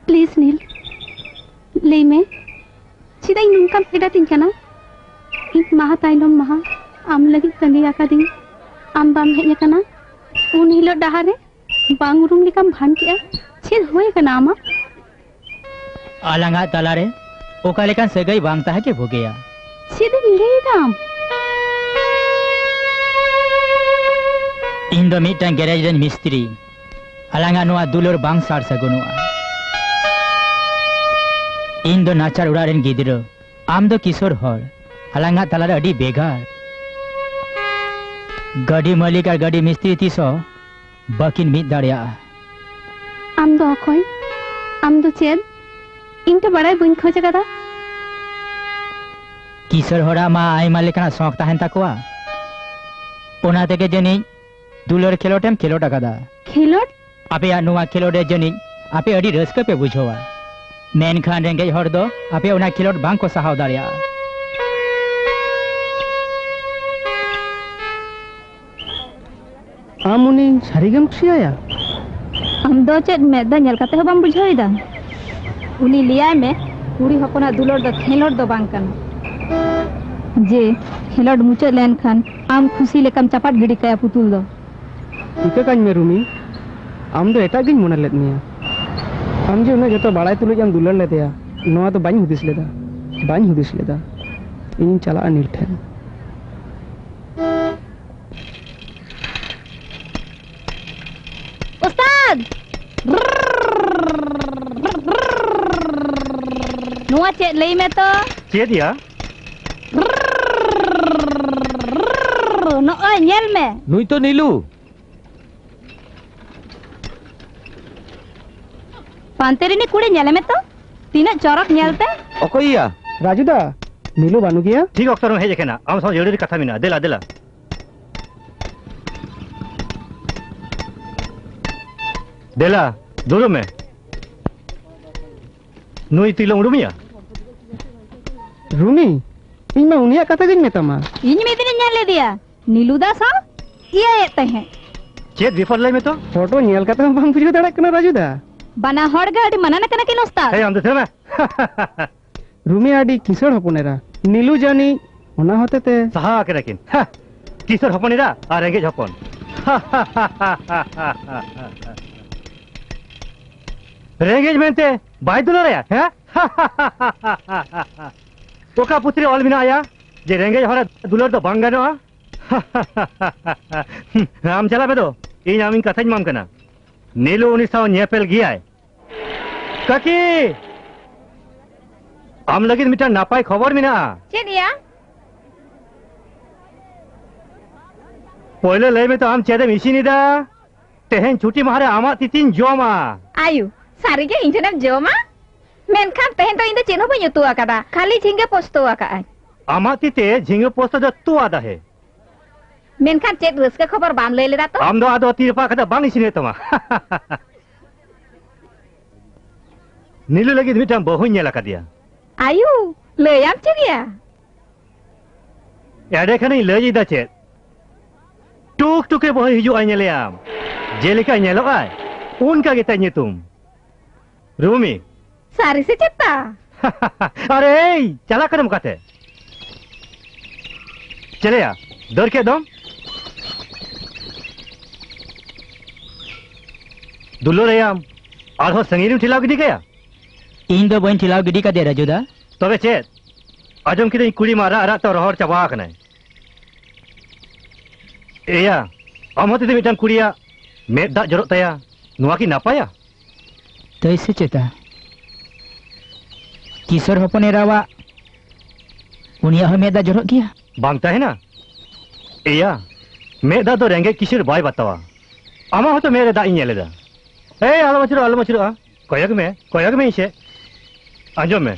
ᱯᱞᱤᱡ ᱱᱤᱞ, ᱞᱟᱹᱭ ᱢᱮ, ᱪᱮᱫᱟᱜ ᱤᱧ ᱱᱚᱝᱠᱟᱢ ᱯᱷᱮᱰᱟᱛᱤᱧ ᱠᱟᱱᱟ? ᱤᱧ ᱢᱟᱦᱟ ᱛᱟᱭᱱᱚᱢ ᱢᱟᱦᱟ ᱟᱢ ᱞᱟᱹᱜᱤᱫ ᱛᱟᱺᱜᱤ ᱟᱠᱟᱫᱤᱧ, ᱟᱢ ᱵᱟᱢ ᱦᱮᱡ ᱟᱠᱟᱱᱟ᱾ ᱩᱱ ᱦᱤᱞᱳᱜ ᱰᱟᱦᱟᱨ ᱨᱮ ᱵᱟᱝ ᱩᱨᱩᱢ ᱞᱮᱠᱟᱢ ᱵᱷᱟᱱ ᱠᱮᱜᱼᱟ᱾ ᱪᱮᱫ ᱦᱩᱭ ᱟᱠᱟᱱᱟ ᱟᱢᱟᱜ? ᱟᱞᱟᱝᱟᱜ ᱛᱟᱞᱟᱨᱮ ᱚᱠᱟ ᱞᱮᱠᱟᱱ ᱥᱟᱹᱜᱟᱹᱭ ᱵᱟᱝ ᱛᱟᱦᱮᱸ ᱜᱮ ᱵᱩᱜᱤᱭᱟ᱾ ᱪᱮᱫ ᱮᱢ ᱞᱟᱹᱭ ᱫᱟᱢ? ᱤᱧ ᱫᱚ ᱢᱤᱫᱴᱟᱝ ᱜᱮᱨᱮᱡᱽ ᱨᱮᱱ ᱢᱤᱥᱛᱨᱤ᱾ ᱟᱞᱟᱝᱟᱜ ᱱᱚᱣᱟ ᱫᱩᱞᱟᱹᱲ ᱵᱟᱝ ᱥᱟᱨ ᱥᱟᱹᱜᱩᱱᱚᱜᱼᱟ᱾ ᱤᱧ ᱫᱚ ᱱᱟᱪᱟᱨ ᱚᱲᱟᱜ ᱨᱮᱱ ᱜᱤᱫᱽᱨᱟᱹ, ᱟᱢ ᱫᱚ ᱠᱤᱥᱳᱨ ᱦᱚᱲ᱾ ᱟᱞᱟᱝᱟᱜ ᱛᱟᱞᱟᱨᱮ ᱟᱹᱰᱤ ᱵᱷᱮᱜᱟᱨ᱾ ᱜᱟᱹᱰᱤ ᱢᱟᱹᱞᱤᱠ ᱟᱨ ᱜᱟᱹᱰᱤ ᱢᱤᱥᱛᱨᱤ ᱛᱤᱥ ᱦᱚᱸ ᱵᱟᱹᱠᱤᱱ ᱢᱤᱫ ᱫᱟᱲᱮᱭᱟᱜᱼᱟ᱾ ᱟᱢ ᱫᱚ ᱚᱠᱚᱭ? ᱟᱢ ᱫᱚ ᱪᱮᱫ? ᱤᱧ ᱛᱚ ᱵᱟᱲᱟᱭ ᱵᱟᱹᱧ ᱠᱷᱚᱡᱽ ᱟᱠᱟᱫᱟ᱾ ᱠᱤᱥᱳᱨ ᱦᱚᱲᱟᱜ ᱢᱟ ᱟᱭᱢᱟ ᱞᱮᱠᱟᱱᱟᱜ ᱥᱚᱠ ᱛᱟᱦᱮᱱ ᱛᱟᱠᱚᱣᱟ, ᱚᱱᱟ ᱛᱮᱜᱮ ᱡᱟᱹᱱᱤᱡ ᱫᱩᱞᱟᱹᱲ ᱠᱷᱮᱞᱳᱰ ᱮᱢ ᱠᱷᱮᱞᱳᱰ ᱟᱠᱟᱫᱟ᱾ ᱠᱷᱮᱞᱳᱰ? ᱟᱯᱮᱭᱟᱜ ᱱᱚᱣᱟ ᱠᱷᱮᱞᱳᱰ ᱨᱮ ᱡᱟᱹᱱᱤᱡ ᱟᱯᱮ ᱟᱹᱰᱤ ᱨᱟᱹᱥᱠᱟᱹ ᱯᱮ ᱵᱩᱡᱷᱟᱹᱣᱟ, ᱢᱮᱱᱠᱷᱟᱱ ᱨᱮᱸᱜᱮᱡ ᱦᱚᱲ ᱫᱚ ᱟᱯᱮ ᱚᱱᱟ ᱠᱷᱮᱞᱳᱰ ᱵᱟᱝ ᱠᱚ ᱥᱟᱦᱟᱣ ᱫᱟᱲᱮᱭᱟᱜᱼᱟ᱾ ᱟᱢ ᱩᱱᱤ ᱥᱟᱹᱨᱤᱜᱮᱢ ᱠᱩᱥᱤᱭᱟᱭᱟ? ᱟᱢ ᱫᱚ ᱪᱮᱫ ᱢᱮᱫ ᱫᱚ ᱧᱮᱞ ᱠᱟᱛᱮ ᱦᱚᱸ ᱵᱟᱢ ᱵᱩᱡᱷᱟᱹᱣ ᱮᱫᱟ? ᱩᱱᱤ ᱞᱟᱹᱭᱟᱭ ᱢᱮ, ᱠᱩᱲᱤ ᱦᱚᱯᱚᱱᱟᱜ ᱫᱩᱞᱟᱹᱲ ᱫᱚ ᱠᱷᱮᱞᱳᱰ ᱫᱚ ᱵᱟᱝ ᱠᱟᱱᱟ, ᱡᱮ ᱠᱷᱮᱞᱳᱰ ᱢᱩᱪᱟᱹᱫ ᱞᱮᱱᱠᱷᱟᱱ ᱟᱢ ᱠᱷᱩᱥᱤ ᱞᱮᱠᱟᱢ ᱪᱟᱯᱟᱫ ᱜᱤᱰᱤ ᱠᱟᱭᱟ ᱯᱩᱛᱩᱞ ᱫᱚ᱾ ᱴᱷᱤᱠᱟᱹ ᱠᱟᱹᱧ ᱢᱮ ᱨᱩᱢᱤ, ᱟᱢ ᱫᱚ ᱮᱴᱟᱜ ᱜᱤᱧ ᱢᱚᱱᱮ ᱞᱮᱫ ᱢᱮᱭᱟ᱾ ᱟᱢ ᱡᱮ ᱩᱱᱟᱹᱜ ᱡᱚᱛᱚ ᱵᱟᱲᱟᱭ ᱛᱩᱞᱩᱡ ᱮᱢ ᱫᱩᱞᱟᱹᱲ ᱞᱮᱫᱮᱭᱟ, ᱱᱚᱣᱟ ᱫᱚ ᱵᱟᱹᱧ ᱦᱩᱫᱤᱥ ᱞᱮᱫᱟ, ᱵᱟᱹᱧ ᱦᱩᱫᱤᱥ ᱞᱮᱫᱟ᱾ ᱤᱧᱤᱧ ᱪᱟᱞᱟᱜᱼᱟ ᱱᱤᱞ ᱴᱷᱮᱱ᱾ ᱳᱥᱛᱟᱫ! ᱱᱚᱣᱟ ᱪᱮᱫ ᱞᱟᱹᱭ ᱢᱮ ᱛᱚ? ᱪᱮᱫ ᱭᱟ? ᱱᱚᱜᱼᱚᱭ ᱧᱮᱞ ᱢᱮ᱾ ᱱᱩᱭ ᱛᱚ ᱱᱤᱞᱩ᱾ ᱯᱟᱱᱛᱮ ᱨᱤᱱᱤᱡ ᱠᱩᱲᱤ ᱧᱮᱞᱮ ᱢᱮ ᱛᱚ, ᱛᱤᱱᱟᱹᱜ ᱪᱚᱨᱚᱠ ᱧᱮᱞ ᱛᱮ᱾ ᱚᱠᱚᱭ ᱭᱟ? ᱨᱟᱡᱩ ᱫᱟ, ᱱᱤᱞᱩ ᱵᱟᱹᱱᱩᱜ ᱜᱮᱭᱟ? ᱴᱷᱤᱠ ᱚᱠᱛᱚ ᱨᱮᱢ ᱦᱮᱡ ᱟᱠᱟᱱᱟ᱾ ᱟᱢ ᱥᱟᱶ ᱡᱟᱹᱨᱩᱲᱤ ᱠᱟᱛᱷᱟ ᱢᱮᱱᱟᱜᱼᱟ, ᱫᱮᱞᱟ, ᱫᱮᱞᱟ᱾ ᱫᱮᱞᱟ, ᱫᱩᱲᱩᱵ ᱢᱮ᱾ ᱱᱩᱭ ᱛᱤᱞᱟᱹᱢ ᱩᱨᱩᱢᱮᱭᱟ? ᱨᱩᱢᱤ, ᱤᱧ ᱢᱟ ᱩᱱᱤᱭᱟᱜ ᱠᱟᱛᱷᱟ ᱜᱤᱧ ᱢᱮᱛᱟᱢᱟ᱾ ᱤᱧ ᱢᱤᱫ ᱫᱤᱱᱤᱧ ᱧᱮᱞ ᱞᱮᱫᱮᱭᱟ, ᱱᱤᱞᱩ ᱫᱟ ᱥᱟᱶ ᱤᱭᱟᱹᱭᱮᱫ ᱛᱟᱦᱮᱸᱫ᱾ ᱪᱮᱫ ᱵᱮᱯᱟᱨ ᱞᱟᱹᱭ ᱢᱮ ᱛᱚ? ᱯᱷᱳᱴᱳ ᱧᱮᱞ ᱠᱟᱛᱮ ᱦᱚᱸ ᱵᱟᱢ ᱵᱩᱡᱷᱟᱹᱣ ᱫᱟᱲᱮᱭᱟᱜ ᱠᱟᱱᱟ ᱨᱟᱡᱩ ᱫᱟ? ᱵᱟᱱᱟ ᱦᱚᱲ ᱜᱮ ᱟᱹᱰᱤ ᱢᱟᱱᱟᱱ ᱟᱠᱟᱱᱟ ᱠᱤᱱ ᱳᱥᱛᱟᱫ᱾ ᱦᱮᱸ, ᱟᱢ ᱫᱚ ᱛᱷᱤᱨ ᱢᱮ᱾ ᱨᱩᱢᱤ ᱟᱹᱰᱤ ᱠᱤᱥᱟᱹᱬ ᱦᱚᱯᱚᱱ ᱮᱨᱟ᱾ ᱱᱤᱞᱩ ᱡᱟᱹᱱᱤᱡ ᱚᱱᱟ ᱦᱚᱛᱮ ᱛᱮ᱾ ᱥᱟᱦᱟ ᱟᱠᱟᱱᱟ ᱠᱤᱱ᱾ ᱦᱟ! ᱠᱤᱥᱟᱹᱬ ᱦᱚᱯᱚᱱ ᱮᱨᱟ ᱟᱨ ᱨᱮᱸᱜᱮᱡ ᱦᱚᱯᱚᱱ᱾ ᱨᱮᱸᱜᱮᱡ ᱢᱮᱱᱛᱮ ᱵᱟᱭ ᱫᱩᱞᱟᱹᱲᱟᱭᱟ, ᱦᱮᱸ? ᱚᱠᱟ ᱯᱩᱛᱷᱤ ᱨᱮ ᱚᱞ ᱢᱮᱱᱟᱜᱼᱟ ᱡᱮ ᱨᱮᱸᱜᱮᱡ ᱦᱚᱲᱟᱜ ᱫᱩᱞᱟᱹᱲ ᱫᱚ ᱵᱟᱝ ᱜᱟᱱᱚᱜᱼᱟ? ᱟᱢ ᱪᱟᱞᱟᱜ ᱢᱮ ᱫᱚ, ᱤᱧ ᱟᱢᱤᱧ ᱠᱟᱛᱷᱟᱧ ᱮᱢᱟᱢ ᱠᱟᱱᱟ᱾ ᱱᱤᱞᱩ ᱩᱱᱤ ᱥᱟᱶ ᱧᱮᱯᱮᱞ ᱜᱮᱭᱟᱭ᱾ ᱠᱟᱠᱤ! ᱟᱢ ᱞᱟᱹᱜᱤᱫ ᱢᱤᱫᱴᱟᱝ ᱱᱟᱯᱟᱭ ᱠᱷᱚᱵᱚᱨ ᱢᱮᱱᱟᱜᱼᱟ᱾ ᱪᱮᱫ ᱭᱟ? ᱯᱳᱭᱞᱳ ᱞᱟᱹᱭ ᱢᱮ ᱛᱚ, ᱟᱢ ᱪᱮᱫ ᱮᱢ ᱤᱥᱤᱱ ᱮᱫᱟ? ᱛᱮᱦᱮᱧ ᱪᱷᱩᱴᱤ ᱢᱟᱦᱟ ᱨᱮ ᱟᱢᱟᱜ ᱛᱤᱛᱤᱧ ᱡᱚᱢᱟ᱾ ᱟᱭᱩ, ᱥᱟᱹᱨᱤᱜᱮ ᱤᱧ ᱴᱷᱮᱱᱮᱢ ᱡᱚᱢᱟ? ᱢᱮᱱᱠᱷᱟᱱ ᱛᱮᱦᱮᱧ ᱫᱚ ᱤᱧ ᱫᱚ ᱪᱮᱫ ᱦᱚᱸ ᱵᱟᱹᱧ ᱩᱛᱩ ᱟᱠᱟᱫᱟ, ᱠᱷᱟᱹᱞᱤ ᱡᱷᱤᱸᱜᱟᱹ ᱯᱳᱥᱛᱳ ᱟᱠᱟᱫᱟᱹᱧ᱾ ᱟᱢᱟᱜ ᱛᱤ ᱛᱮ ᱡᱷᱤᱸᱜᱟᱹ ᱯᱳᱥᱛᱳ ᱫᱚ ᱛᱩᱣᱟ ᱫᱟᱦᱮ᱾ ᱢᱮᱱᱠᱷᱟᱱ ᱪᱮᱫ ᱨᱟᱹᱥᱠᱟᱹ ᱠᱷᱚᱵᱚᱨ ᱵᱟᱢ ᱞᱟᱹᱭ ᱞᱮᱫᱟ ᱛᱚ? ᱟᱢ ᱫᱚ ᱟᱫᱚ ᱛᱤ ᱨᱟᱯᱟᱜ ᱠᱟᱛᱮ ᱵᱟᱝ ᱤᱥᱤᱱ ᱦᱩᱭᱩᱜ ᱛᱟᱢᱟ᱾ ᱱᱤᱞᱩ ᱞᱟᱹᱜᱤᱫ ᱢᱤᱫᱴᱟᱝ ᱵᱟᱹᱦᱩᱧ ᱧᱮᱞ ᱟᱠᱟᱫᱮᱭᱟ᱾ ᱟᱭᱩ, ᱞᱟᱹᱭᱟᱢ ᱪᱮᱫ ᱭᱟ? ᱮᱸᱰᱮ ᱠᱷᱟᱱᱤᱧ ᱞᱟᱹᱭ ᱮᱫᱟ ᱪᱮᱫ? ᱴᱩᱠ ᱴᱩᱠᱮ ᱵᱟᱹᱦᱩᱭ ᱦᱤᱡᱩᱜᱼᱟ, ᱧᱮᱞᱮᱭᱟᱢ᱾ ᱡᱮᱞᱮᱠᱟ ᱧᱮᱞᱚᱜᱼᱟᱭ, ᱚᱱᱠᱟ ᱜᱮᱛᱟᱭ ᱧᱩᱛᱩᱢ᱾ ᱨᱩᱢᱤ᱾ ᱥᱟᱹᱨᱤ ᱥᱮ ᱪᱮᱛᱟ? ᱟᱨᱮ ᱮᱭ, ᱪᱟᱞᱟᱜ ᱠᱟᱱᱟᱢ ᱚᱠᱟᱛᱮ? ᱪᱮᱞᱮᱭᱟ, ᱫᱟᱹᱲ ᱠᱮᱫ ᱫᱚᱢ᱾ ᱫᱩᱞᱟᱹᱲ ᱟᱭᱟᱢ, ᱟᱨᱦᱚᱸ ᱥᱟᱺᱜᱤᱧ ᱨᱮᱢ ᱴᱷᱮᱞᱟᱣ ᱜᱤᱰᱤ ᱠᱟᱭᱟ? ᱤᱧ ᱫᱚ ᱵᱟᱹᱧ ᱴᱷᱮᱞᱟᱣ ᱜᱤᱰᱤ ᱠᱟᱫᱮᱭᱟ ᱨᱟᱡᱩ ᱫᱟ᱾ ᱛᱚᱵᱮ ᱪᱮᱫ? ᱟᱸᱡᱚᱢ ᱠᱤᱫᱟᱹᱧ ᱠᱩᱲᱤ ᱢᱟ ᱨᱟᱜ ᱨᱟᱜ ᱛᱮ ᱨᱚᱦᱚᱲ ᱪᱟᱵᱟ ᱟᱠᱟᱱᱟᱭ᱾ ᱮᱭᱟ, ᱟᱢ ᱦᱚᱛᱮᱛᱮ ᱢᱤᱫᱴᱟᱝ ᱠᱩᱲᱤᱭᱟᱜ ᱢᱮᱫ ᱫᱟᱜ ᱡᱚᱨᱚᱜ ᱛᱟᱭᱟ, ᱱᱚᱣᱟ ᱠᱤ ᱱᱟᱯᱟᱭᱟ? ᱛᱟᱹᱭ ᱥᱮ ᱪᱮᱛᱟ? ᱠᱤᱥᱳᱨ ᱦᱚᱯᱚᱱ ᱮᱨᱟᱣᱟᱜ ᱩᱱᱤᱭᱟᱜ ᱦᱚᱸ ᱢᱮᱫ ᱫᱟᱜ ᱡᱚᱨᱚᱜ ᱜᱮᱭᱟ? ᱵᱟᱝ ᱛᱟᱦᱮᱱᱟ? ᱮᱭᱟ, ᱢᱮᱫ ᱫᱟᱜ ᱫᱚ ᱨᱮᱸᱜᱮᱡ ᱠᱤᱥᱟᱹᱬ ᱵᱟᱭ ᱵᱟᱛᱟᱣᱟ᱾ ᱟᱢᱟᱜ ᱦᱚᱸᱛᱚ ᱢᱮᱫ ᱨᱮ ᱫᱟᱜ ᱤᱧ ᱧᱮᱞ ᱮᱫᱟ᱾ ᱮᱭ, ᱟᱞᱚᱢ ᱟᱹᱪᱩᱨᱚᱜᱼᱟ, ᱟᱞᱚᱢ ᱟᱹᱪᱩᱨᱚᱜᱼᱟ᱾ ᱠᱚᱭᱚᱜ ᱢᱮ, ᱠᱚᱭᱚᱜ ᱢᱮ ᱤᱧ ᱥᱮᱫ᱾ ᱟᱸᱡᱚᱢ ᱢᱮ,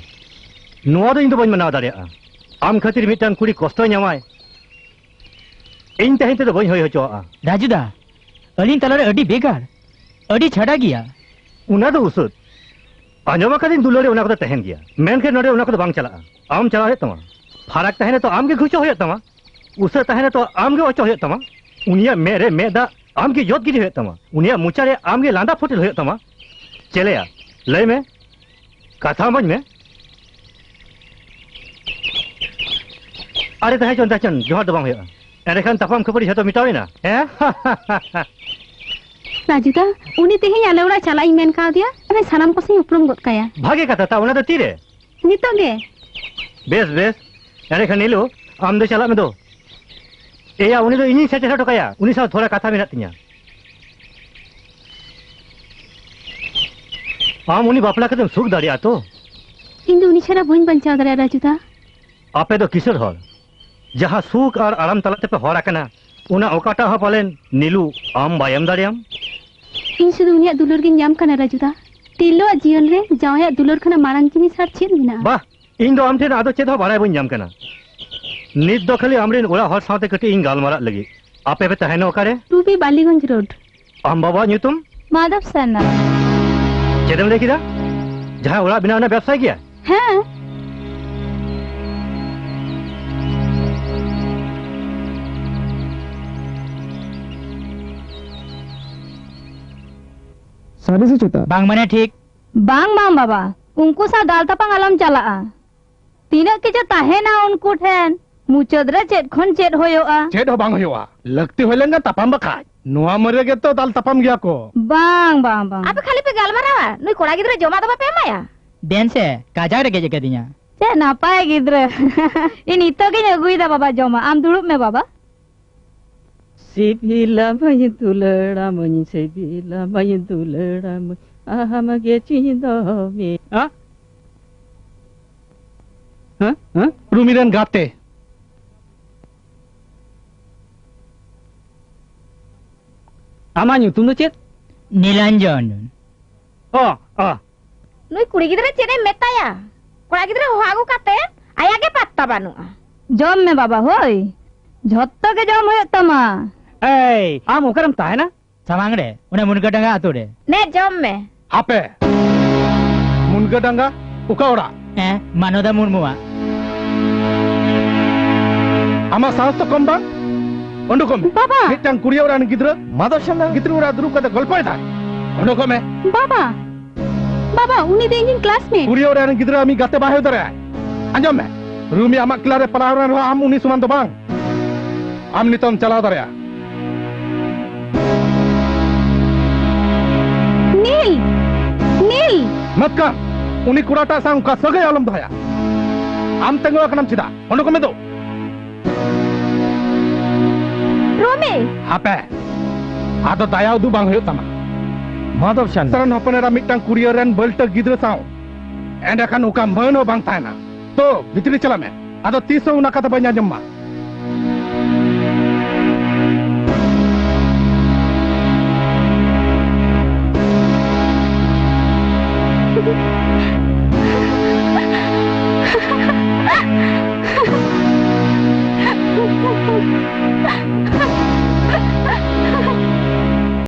ᱱᱚᱣᱟ ᱫᱚ ᱤᱧ ᱫᱚ ᱵᱟᱹᱧ ᱢᱟᱱᱟᱣ ᱫᱟᱲᱮᱭᱟᱜᱼᱟ᱾ ᱟᱢ ᱠᱷᱟᱹᱛᱤᱨ ᱢᱤᱫᱴᱟᱝ ᱠᱩᱲᱤ ᱠᱚᱥᱴᱚᱭ ᱧᱟᱢᱟᱭ, ᱤᱧ ᱛᱟᱦᱮᱸ ᱛᱮᱫᱚ ᱵᱟᱹᱧ ᱦᱩᱭ ᱦᱚᱪᱚᱣᱟᱜᱼᱟ᱾ ᱨᱟᱡᱩ ᱫᱟ, ᱟᱹᱞᱤᱧ ᱛᱟᱞᱟᱨᱮ ᱟᱹᱰᱤ ᱵᱷᱮᱜᱟᱨ, ᱟᱹᱰᱤ ᱪᱷᱟᱰᱟ ᱜᱮᱭᱟ᱾ ᱚᱱᱟ ᱫᱚ ᱩᱥᱟᱹᱫ᱾ ᱟᱸᱡᱚᱢ ᱟᱠᱟᱫᱟᱹᱧ ᱫᱩᱞᱟᱹᱲ ᱨᱮ ᱚᱱᱟ ᱠᱚᱫᱚ ᱛᱟᱦᱮᱱ ᱜᱮᱭᱟ, ᱢᱮᱱᱠᱷᱟᱱ ᱱᱚᱰᱮ ᱚᱱᱟ ᱠᱚᱫᱚ ᱵᱟᱝ ᱪᱟᱞᱟᱜᱼᱟ᱾ ᱟᱢ ᱪᱟᱞᱟᱣ ᱦᱩᱭᱩᱜ ᱛᱟᱢᱟ᱾ ᱯᱷᱟᱨᱟᱠ ᱛᱟᱦᱮᱱᱟ ᱛᱚ ᱟᱢ ᱜᱮ ᱜᱷᱩᱪᱟᱹ ᱦᱩᱭᱩᱜ ᱛᱟᱢᱟ, ᱩᱥᱟᱹᱫ ᱛᱟᱦᱮᱱᱟ ᱛᱚ ᱟᱢ ᱜᱮ ᱚᱪᱚᱜ ᱦᱩᱭᱩᱜ ᱛᱟᱢᱟ᱾ ᱩᱱᱤᱭᱟᱜ ᱢᱮᱫ ᱨᱮ ᱢᱮᱫ ᱫᱟᱜ ᱟᱢ ᱜᱮ ᱡᱚᱛ ᱜᱤᱰᱤ ᱦᱩᱭᱩᱜ ᱛᱟᱢᱟ᱾ ᱩᱱᱤᱭᱟᱜ ᱢᱚᱪᱟ ᱨᱮ ᱟᱢ ᱜᱮ ᱞᱟᱸᱫᱟ ᱯᱷᱩᱴᱮᱞ ᱦᱩᱭᱩᱜ ᱛᱟᱢᱟ᱾ ᱪᱮᱞᱮᱭᱟ, ᱞᱟᱹᱭ ᱢᱮ, ᱠᱟᱛᱷᱟ ᱢᱟᱹᱧ ᱢᱮ᱾ ᱟᱨᱮ ᱛᱟᱦᱮᱸ ᱪᱚᱱ, ᱛᱟᱦᱮᱸ ᱪᱚᱱ, ᱡᱚᱦᱟᱨ ᱫᱚ ᱵᱟᱝ ᱦᱩᱭᱩᱜᱼᱟ᱾ ᱮᱸᱰᱮᱠᱷᱟᱱ ᱛᱟᱯᱟᱢ ᱠᱷᱟᱹᱯᱟᱹᱨᱤ ᱡᱷᱚᱛᱚ ᱢᱮᱴᱟᱣ ᱮᱱᱟ, ᱦᱮᱸ? ᱨᱟᱡᱩ ᱫᱟ, ᱩᱱᱤ ᱛᱮᱦᱮᱧ ᱟᱞᱮ ᱚᱲᱟᱜ ᱪᱟᱞᱟᱜ ᱤᱧ ᱢᱮᱱ ᱠᱟᱣᱫᱮᱭᱟ᱾ ᱟᱞᱮ ᱥᱟᱱᱟᱢ ᱠᱚ ᱥᱟᱶ ᱩᱯᱨᱩᱢ ᱜᱚᱫ ᱠᱟᱭᱟ᱾ ᱵᱷᱟᱜᱮ ᱠᱟᱛᱷᱟ, ᱛᱟ ᱚᱱᱟ ᱫᱚ ᱛᱤᱨᱮ? ᱱᱤᱛᱚᱜ ᱜᱮ᱾ ᱵᱮᱥ, ᱵᱮᱥ᱾ ᱮᱸᱰᱮᱠᱷᱟᱱ ᱱᱤᱞᱩ, ᱟᱢ ᱫᱚ ᱪᱟᱞᱟᱜ ᱢᱮ ᱫᱚ᱾ ᱮᱭᱟ, ᱩᱱᱤ ᱫᱚ ᱤᱧᱤᱧ ᱥᱮᱴᱮᱨ ᱦᱚᱴᱚ ᱠᱟᱭᱟ, ᱩᱱᱤ ᱥᱟᱶ ᱛᱷᱚᱲᱟ ᱠᱟᱛᱷᱟ ᱢᱮᱱᱟᱜ ᱛᱤᱧᱟ᱾ ᱟᱢ ᱩᱱᱤ ᱵᱟᱯᱞᱟ ᱠᱟᱛᱮᱢ ᱥᱩᱠ ᱫᱟᱲᱮᱭᱟᱜᱼᱟ ᱛᱚ? ᱤᱧ ᱫᱚ ᱩᱱᱤ ᱪᱷᱟᱲᱟ ᱵᱟᱹᱧ ᱵᱟᱧᱪᱟᱣ ᱫᱟᱲᱮᱭᱟᱜᱼᱟ, ᱨᱟᱡᱩ ᱫᱟ᱾ ᱟᱯᱮ ᱫᱚ ᱠᱤᱥᱟᱹᱬ ᱦᱚᱲ, ᱡᱟᱦᱟᱸ ᱥᱩᱠ ᱟᱨ ᱟᱨᱟᱢ ᱛᱟᱞᱟ ᱛᱮᱯᱮ ᱦᱚᱲ ᱟᱠᱟᱱᱟ, ᱚᱱᱟ ᱚᱠᱟᱴᱟᱜ ᱦᱚᱸ ᱯᱟᱞᱮᱱ ᱱᱤᱞᱩ ᱟᱢ ᱵᱟᱭ ᱮᱢ ᱫᱟᱲᱮᱭᱟᱢ? ᱤᱧ ᱥᱩᱫᱷᱩ ᱩᱱᱤᱭᱟᱜ ᱫᱩᱞᱟᱹᱲ ᱜᱤᱧ ᱧᱟᱢ ᱠᱟᱱᱟ, ᱨᱟᱡᱩ ᱫᱟ᱾ ᱛᱤᱨᱞᱟᱹᱣᱟᱜ ᱡᱤᱭᱚᱱ ᱨᱮ ᱡᱟᱶᱟᱭᱟᱜ ᱫᱩᱞᱟᱹᱲ ᱠᱷᱚᱱᱟᱜ ᱢᱟᱲᱟᱝ ᱡᱤᱱᱤᱥ ᱟᱨ ᱪᱮᱫ ᱢᱮᱱᱟᱜᱼᱟ? ᱵᱟᱦ, ᱤᱧ ᱫᱚ ᱟᱢ ᱴᱷᱮᱱ ᱟᱫᱚ ᱪᱮᱫ ᱦᱚᱸ ᱵᱟᱲᱟᱭ ᱵᱟᱹᱧ ᱧᱟᱢ ᱠᱟᱱᱟ᱾ ᱱᱤᱛ ᱫᱚ ᱠᱷᱟᱹᱞᱤ ᱟᱢᱨᱮᱱ ᱚᱲᱟᱜ ᱦᱚᱲ ᱥᱟᱶᱛᱮ ᱠᱟᱹᱴᱤᱡ ᱤᱧ ᱜᱟᱞᱢᱟᱨᱟᱜ ᱞᱟᱹᱜᱤᱫ᱾ ᱟᱯᱮ ᱯᱮ ᱛᱟᱦᱮᱱᱟ ᱚᱠᱟᱨᱮ? ᱴᱩᱵᱤ ᱵᱟᱞᱤᱜᱚᱸᱡᱽ ᱨᱳᱰ᱾ ᱟᱢ ᱵᱟᱵᱟᱣᱟᱜ ᱧᱩᱛᱩᱢ? ᱢᱟᱫᱷᱚᱵ ᱥᱟᱨᱱᱟ᱾ ᱪᱮᱫ ᱮᱢ ᱞᱟᱹᱭ ᱠᱮᱫᱟ? ᱡᱟᱦᱟᱸᱭ ᱚᱲᱟᱜ ᱵᱮᱱᱟᱣ ᱨᱮᱱᱟᱜ ᱵᱮᱵᱥᱟᱭ ᱜᱮᱭᱟ? ᱦᱮᱸ᱾ ᱥᱟᱹᱨᱤ ᱥᱮ ᱪᱮᱛᱟ? ᱵᱟᱝ ᱢᱟᱱᱮ ᱴᱷᱤᱠ᱾ ᱵᱟᱝ, ᱵᱟᱝ ᱵᱟᱵᱟ, ᱩᱱᱠᱩ ᱥᱟᱶ ᱫᱟᱞ ᱛᱟᱯᱟᱢ ᱟᱞᱚᱢ ᱪᱟᱞᱟᱜᱼᱟ᱾ ᱛᱤᱱᱟᱹᱜ ᱠᱤᱪᱷᱩ ᱛᱟᱦᱮᱱᱟ ᱩᱱᱠᱩ ᱴᱷᱮᱱ, ᱢᱩᱪᱟᱹᱫ ᱨᱮ ᱪᱮᱫ ᱠᱷᱚᱱ ᱪᱮᱫ ᱦᱩᱭᱩᱜᱼᱟ᱾ ᱪᱮᱫ ᱦᱚᱸ ᱵᱟᱝ ᱦᱩᱭᱩᱜᱼᱟ, ᱞᱟᱹᱠᱛᱤ ᱦᱩᱭ ᱞᱮᱱᱠᱷᱟᱱ ᱛᱟᱯᱟᱢ ᱵᱟᱠᱷᱟᱡ᱾ ᱱᱚᱣᱟ ᱢᱟᱹᱨᱭᱟᱹ ᱜᱮᱛᱚ ᱫᱟᱞ ᱛᱟᱯᱟᱢ ᱜᱮᱭᱟ ᱠᱚ᱾ ᱵᱟᱝ, ᱵᱟᱝ, ᱵᱟᱝ᱾ ᱟᱯᱮ ᱠᱷᱟᱹᱞᱤ ᱯᱮ ᱜᱟᱞᱢᱟᱨᱟᱣᱟ, ᱱᱩᱭ ᱠᱚᱲᱟ ᱜᱤᱫᱽᱨᱟᱹ ᱡᱚᱢᱟᱜ ᱫᱚ ᱵᱟᱯᱮ ᱮᱢᱟᱭᱟ? ᱫᱮᱱ ᱥᱮ, ᱠᱟᱡᱟᱠ ᱨᱮᱸᱜᱮᱡ ᱟᱠᱟᱫᱤᱧᱟ᱾ ᱪᱮᱫ ᱱᱟᱯᱟᱭ ᱜᱤᱫᱽᱨᱟᱹ᱾ ᱤᱧ ᱱᱤᱛᱚᱜ ᱜᱤᱧ ᱟᱹᱜᱩᱭᱮᱫᱟ ᱵᱟᱵᱟ ᱡᱚᱢᱟᱜ, ᱟᱢ ᱫᱩᱲᱩᱵ ᱢᱮ ᱵᱟᱵᱟ᱾ ᱥᱤᱵᱤᱞᱟᱢᱟᱹᱧ ᱫᱩᱞᱟᱹᱲᱟᱢᱟᱹᱧ, ᱥᱤᱵᱤᱞᱟᱢᱟᱹᱧ ᱫᱩᱞᱟᱹᱲᱟᱢᱟᱹᱧ, ᱟᱢ ᱜᱮ ᱪᱤᱧ ᱫᱚᱦᱚ ᱢᱮ᱾ ᱦᱮᱸ? ᱦᱮᱸ? ᱦᱮᱸ? ᱨᱩᱢᱤ ᱨᱮᱱ ᱜᱟᱛᱮ᱾ ᱟᱢᱟᱜ ᱧᱩᱛᱩᱢ ᱫᱚ ᱪᱮᱫ? ᱱᱤᱞᱟᱧᱡᱚᱱ᱾ ᱚ, ᱚ᱾ ᱱᱩᱭ ᱠᱩᱲᱤ ᱜᱤᱫᱽᱨᱟᱹ ᱪᱮᱫ ᱮᱢ ᱢᱮᱛᱟᱭᱟ? ᱠᱚᱲᱟ ᱜᱤᱫᱽᱨᱟᱹ ᱦᱚᱦᱚ ᱟᱹᱜᱩ ᱠᱟᱛᱮ ᱟᱭᱟᱜ ᱜᱮ ᱯᱟᱛᱛᱟ ᱵᱟᱹᱱᱩᱜᱼᱟ᱾ ᱡᱚᱢ ᱢᱮ ᱵᱟᱵᱟ, ᱦᱳᱭ᱾ ᱡᱷᱚᱛᱚ ᱜᱮ ᱡᱚᱢ ᱦᱩᱭᱩᱜ ᱛᱟᱢᱟ᱾ ᱮᱭ, ᱟᱢ ᱚᱠᱟᱨᱮᱢ ᱛᱟᱦᱮᱱᱟ? ᱥᱟᱢᱟᱝ ᱨᱮ, ᱚᱱᱟ ᱢᱩᱱᱜᱟᱹ ᱰᱟᱸᱜᱟ ᱟᱛᱳ ᱨᱮ᱾ ᱱᱮ, ᱡᱚᱢ ᱢᱮ᱾ ᱦᱟᱯᱮ! ᱢᱩᱱᱜᱟᱹ ᱰᱟᱸᱜᱟ? ᱚᱠᱟ ᱚᱲᱟᱜ? ᱦᱮᱸ, ᱢᱟᱱᱚᱫᱟ ᱢᱩᱨᱢᱩᱣᱟᱜ᱾ ᱟᱢᱟᱜ ᱥᱟᱦᱚᱥ ᱛᱚ ᱠᱚᱢ ᱵᱟᱝ? ᱩᱰᱩᱠᱚᱜ ᱢᱮ᱾ ᱵᱟᱵᱟ! ᱢᱤᱫᱴᱟᱝ ᱠᱩᱲᱤ ᱚᱲᱟᱜ ᱨᱮᱱ ᱜᱤᱫᱽᱨᱟᱹ ᱢᱟᱫᱚᱨ ᱥᱟᱱᱟ ᱜᱤᱛᱤᱞ ᱚᱲᱟᱜ ᱨᱮ ᱫᱩᱲᱩᱵ ᱠᱟᱛᱮ ᱜᱚᱞᱯᱚᱭ ᱫᱟᱭ᱾ ᱩᱰᱩᱠᱚᱜ ᱢᱮ᱾ ᱵᱟᱵᱟ! ᱵᱟᱵᱟ, ᱩᱱᱤ ᱫᱚ ᱤᱧᱤᱡ ᱠᱞᱟᱥᱢᱮᱴ᱾ ᱠᱩᱲᱤ ᱚᱲᱟᱜ ᱨᱮᱱ ᱜᱤᱫᱽᱨᱟᱹ ᱟᱢᱤᱡ ᱜᱟᱛᱮ ᱵᱟᱭ ᱦᱩᱭ ᱫᱟᱲᱮᱭᱟᱜᱼᱟ᱾ ᱟᱸᱡᱚᱢ ᱢᱮ, ᱨᱩᱢᱤ ᱟᱢᱟᱜ ᱠᱞᱟᱥ ᱨᱮ ᱯᱟᱲᱦᱟᱣ ᱨᱮᱱ ᱨᱮᱦᱚᱸ ᱟᱢ ᱩᱱᱤ ᱥᱚᱢᱟᱱ ᱫᱚ ᱵᱟᱝ᱾ ᱟᱢ ᱱᱤᱛᱚᱜ ᱮᱢ ᱪᱟᱞᱟᱣ ᱫᱟᱲᱮᱭᱟᱜᱼᱟ᱾ ᱱᱤᱞ! ᱱᱤᱞ! ᱢᱟᱛᱠᱟᱢ, ᱩᱱᱤ ᱠᱚᱲᱟᱴᱟᱜ ᱥᱟᱶ ᱚᱱᱠᱟ ᱥᱟᱹᱜᱟᱹᱭ ᱟᱞᱚᱢ ᱫᱚᱦᱚᱭᱟ᱾ ᱟᱢ ᱛᱤᱸᱜᱩ ᱟᱠᱟᱱᱟᱢ ᱪᱮᱫᱟᱜ? ᱚᱸᱰᱮ ᱠᱚ ᱢᱮᱫᱚ᱾ ᱨᱚᱢᱮ! ᱦᱟᱯᱮ, ᱟᱫᱚ ᱫᱟᱭᱟ ᱩᱫᱩᱜ ᱵᱟᱝ ᱦᱩᱭᱩᱜ ᱛᱟᱢᱟ᱾ ᱢᱟᱫᱚᱨ ᱥᱟᱱ᱾ ᱥᱟᱨᱟᱱ ᱦᱚᱯᱚᱱ ᱮᱨᱟ ᱢᱤᱫᱴᱟᱝ ᱠᱩᱲᱤᱭᱟᱹ ᱨᱮᱱ ᱵᱟᱹᱞᱴᱟᱹ ᱜᱤᱫᱽᱨᱟᱹ ᱥᱟᱶ, ᱮᱸᱰᱮᱠᱷᱟᱱ ᱚᱠᱟ ᱢᱟᱹᱱ ᱦᱚᱸ ᱵᱟᱝ ᱛᱟᱦᱮᱱᱟ᱾ ᱛᱚ, ᱵᱷᱤᱛᱨᱤ ᱪᱟᱞᱟᱜ ᱢᱮ᱾ ᱟᱫᱚ ᱛᱤᱥ ᱦᱚᱸ ᱚᱱᱟ ᱠᱟᱛᱷᱟ ᱵᱟᱹᱧ ᱟᱸᱡᱚᱢ ᱢᱟ᱾